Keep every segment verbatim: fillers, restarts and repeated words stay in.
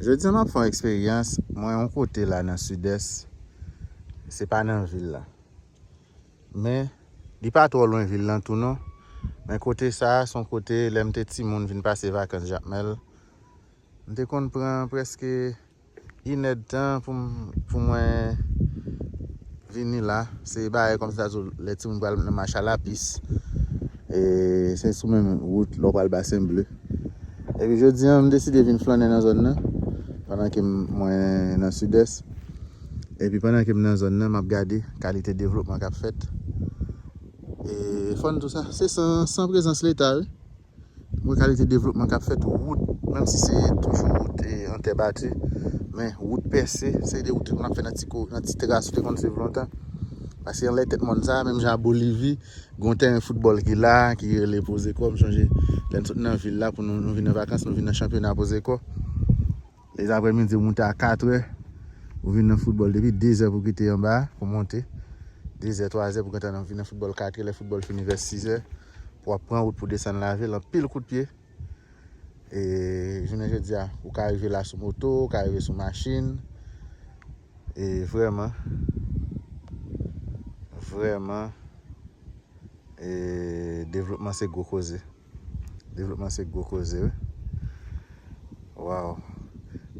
Jodi a m ap fè yon eksperyans. Mwen yon kote la nan Sidès, se pa nan vil la. Men, li pa twò lwen vil lan tou non. Men kote sa a, se yon kote, lè m te timoun, vin pase vakans Jakmèl. M te konn pran prèske inèdtan pou m, pou mwen vini la. Se bagay kòmsi ta di w lè timoun pral nan mach a lapis. E se sou menm wout lè w pral Basen Ble. Epi jodi a, m deside vin flannen nan zòn nan, pandan ke m, mwen nan Sidès. Epi pandan ke m nan zòn nan, m ap gade kalite devlopman k ap fèt. E fò n di w sa, se san, san prezans Leta, wi. M wè kalite devlopman k ap fèt, wout, menm si se toujou wout, e, an tè bati, men wout pèse, se de wout ke n ap fè nan ti ko-, nan ti tras ou te konn swiv lontan. Paske anlè tèt mòn sa, menm jan a Bolivi, gen yon tèren foutbòl ki la, ki rele Pozekò. M sonje, lè n sot nan vil la, pou nou, nou vin nan vakans, nou vin nan chanpyona Pozekò. Lezaprèmidi, ou moute a katrè, ou vin nan foutbòl depi dezè pou kite anba, pou monte. Dezè, twazè pou gentan vin nan foutbòl katrè, lè foutbòl fini vè sizè, pou w ap pran wout pou desann lavil, anpil kout pye. E jounen jodi a, ou ka rive la sou moto, ou ka rive sou machin. E vrèman, vrèman, e devlopman se gwo koze. Devlopman se gwo koze, wi. Waw.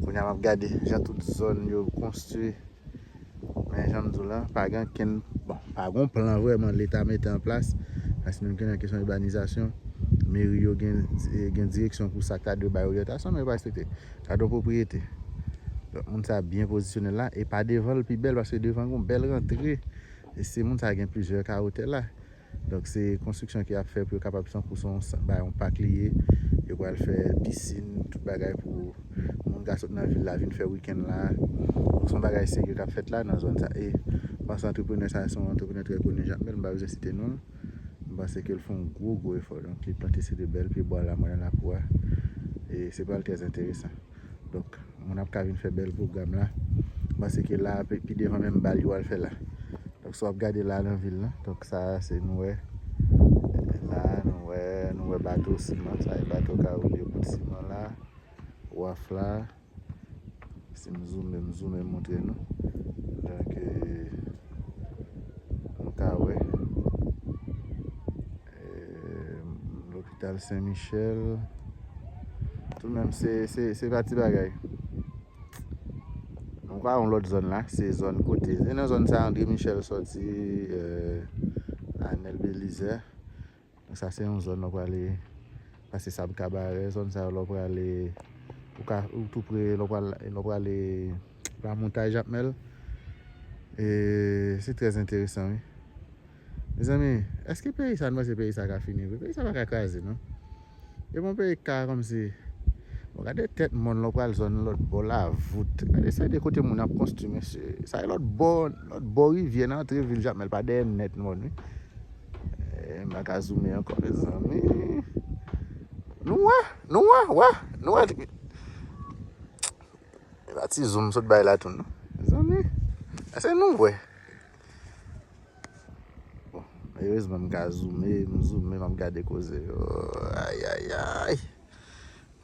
Kounye a m ap gade jan tout zòn yo konstwi. Men jan m di w la, pa gen ankenn, bon, pa gen yon plan vrèman Leta mete an plas. Paske menm ke nan kesyon ibanizasyon, meri yo gen, gen direksyon pou sa k ta dwe bay oryantasyon, men yo pa respekte. Sa dwe pwopriyete. Donk, moun sa byen pozisyone la, e pa devan l pi bèl, paske devan gen yon bèl rantre. E se moun sa gen plizyè kawo tè la. Donk, se konstriksyon ke y ap fè pou yo kapab tankou se yon sa-, bay yon pak li ye. Yo pral fè pisin, tout bagay pou moun ka sot nan vil la, vin fè wikenn la. Donk, se yon bagay serye k ap fèt la nan zòn sa. E m panse antreprenè sa, se yon antreprenè trè koni, Jakmèl, m pa bezwen site non l. M panse ke l fè yon gwo, gwo efò. Donk, li plante se de bèl pye bwa la, mwen nan lakou a. E se pral trè enteresan. Donk, moun ap ka vin fè bèl pwogram la. M panse ke la, pi, pi devan menm bal yo al fè la. Donk, si w ap gade la nan vil la, donk sa a se nou wè. La, nou wè, nou wè bato siman. Sa e bato ka woule bout siman la. Waf la. Si m zoume, m zoume montre nou. Donk, e, nou ka wè. E, lopital Sen Michèl. Tou menm, se, se, se pa ti bagay. Nou ka yon lòt zòn la, se zòn kote. Se nan zòn sa André Michel sòti, e, Anèl Belizè. Donk sa se yon zòn lè w prale pase Sab Kabarè, zòn sa yo lè w prale, ou ka, ou tou pre lè w prale, lè w prale Lamontay, Jakmèl. E se trè enteresan, wi. Mezanmi, èske peyi sa, nou panse peyi sa ka fini vre? Peyi sa pa ka kraze, non. E bon, peyi ka kòmsi, bon, gade tèt mòn lè w pral zòn lòt bò la, vout. Gade sa de kote moun ap konstwi, mesye. Sa e lòt bò, lòt bò rivyè nan antre vil Jakmèl, pa dèyè nèt mòn, wi. E, m pa ka zoume ankò, mezanmi. Nou wè, nou wè, wè, nou wè. E pa ti zoom sot bay la tou, non. Mezanmi, èske nou wè? Bon, erezman m ka zoume, m zoume, m ap gade koze yo. Ay, ay, ay.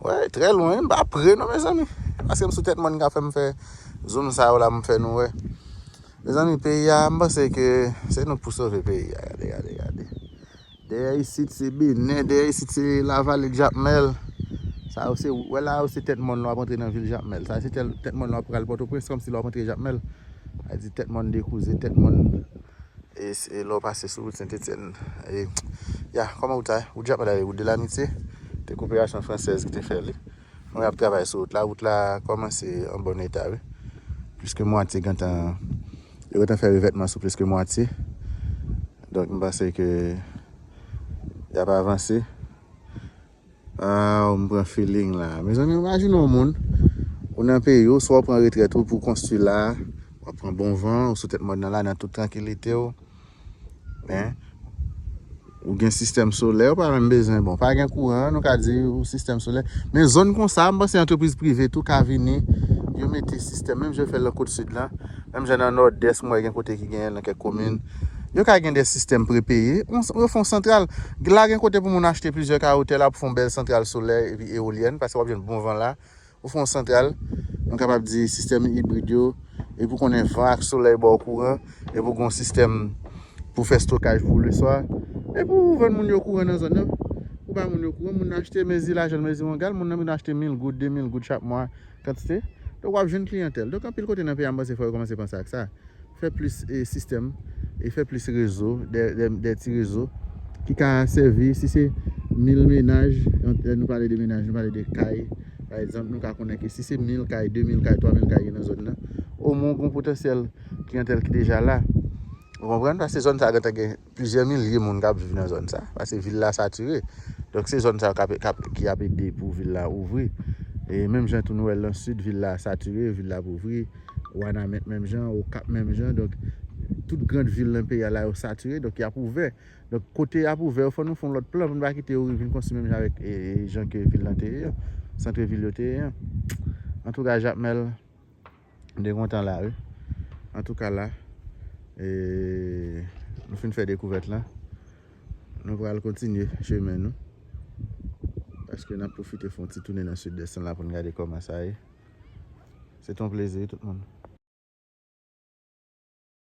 Wè, trè lwen, m pa pre non, mezanmi. Paske m sou tèt mòn ka fè m fè zoom sa yo la, m fè nou wè. Mezanmi, peyi a, m panse ke se nou k pou sove peyi a. Gade, gade, gade. Dèyè isit se Benè, dèyè isit se Lavale Jakmèl. Sa yo se, wè la yo se tèt mòn lè w ap antre nan vil Jakmèl. Sa se tèt, tèt mòn lè w ap pral Pòtoprens, kòmsi lè w ap antre Jakmèl. Sa di tèt mòn dekouze, tèt mòn. E, e lè w pase sou wout Sentetyèn. E, ya, kòman wout sa? Wout Jakmèl la, wout de Lamitye. Te koperasyon fransèz ki te fè li. Mwen ap travay sou wout la. Wout la kòmanse an bòn eta, wi. Plis ke mwatye gentan, yo gentan fè revètman sou plis ke mwatye. Donk, m panse ke y ap avanse. Ah, m pran feeling la. Mezanmi, imajine yon moun, ou nan peyi w, swa w pran retrèt ou pou konstwi la, w ap pran bon van, ou sou tèt mòn nan la, nan tout trankilite w. Men, ou gen sistèm solè, ou pa menm bezwen, bon, pa gen kouran, nou ka di ou sistèm solè. Men zòn konsa, m panse antrepriz prive tou ka vini, yo mete sistèm, menm jan yo fè l nan Kot Sid la, menm jan nan Nòdès, m wè gen kote ki genyen nan kèk komin. Yo ka gen de sistèm prepeye, on, yo fè yon santral. La gen kote pou moun achte plizyè kawo tè la pou fè yon bèl santral solè epi eolyèn, paske w ap jwenn bon van la. Ou fè yon santral, Nou kapab di sistèm ibrid yo, e pou konnen van ak solèy ba w kouran, e pou gen yon sistèm pou fè stokaj pou leswa, e pou vann moun yo kouran nan zòn nan. Pou ba moun yo kouran, moun nan achte mezi lajan, mezi yon gal, moun nan vin achte mil goud, de mil goud chak mwa, kantite. Donk w ap jwenn kliyantèl. Donk anpil kote nan peyi a, m panse fò yo kòmanse panse ak sa. Fè plis e sistèm, e fè plis rezo, de, de, de ti rezo ki ka sèvi, si se mil menaj, lè nou pale de menaj, nou pale de kay, pa egzanp, nou ka konnen ke si se mil kay, de mil kay, twa mil kay gen nan zòn nan, omwen w gen yon potansyèl kliyantèl ki deja la. Ou konprann? Paske zòn sa a gentan gen plizyè milye moun k ap viv nan zòn sa, paske vil la satire. Donk se zòn sa yo k ap, k ap, ki ap ede pou vil la ouvri. E menm jan tou nou wè l nan sid, vil la satire, vil la ap ouvri. Wanament menm jan, Okap menm jan. Donk tout grann vil nan peyi a la yo satire, donk y ap ouvè. Donk kote y ap ouvè yo, fò nou fè yon lòt plan pou nou pa kite yo vin konstwi menm jan avèk e, e, jan ke vil lan te ye an, sant vil yo te ye an. Antouka, Jakmèl, m te kontan la, wi. Antouka la, e, nou fin fè dekouvèt lan. Nou pral kontinye chemen nou. Paske n ap pwofite fè yon ti tounen nan sidès lan la pou n gade kòman sa ye. Se te yon plezi, wi, tout moun.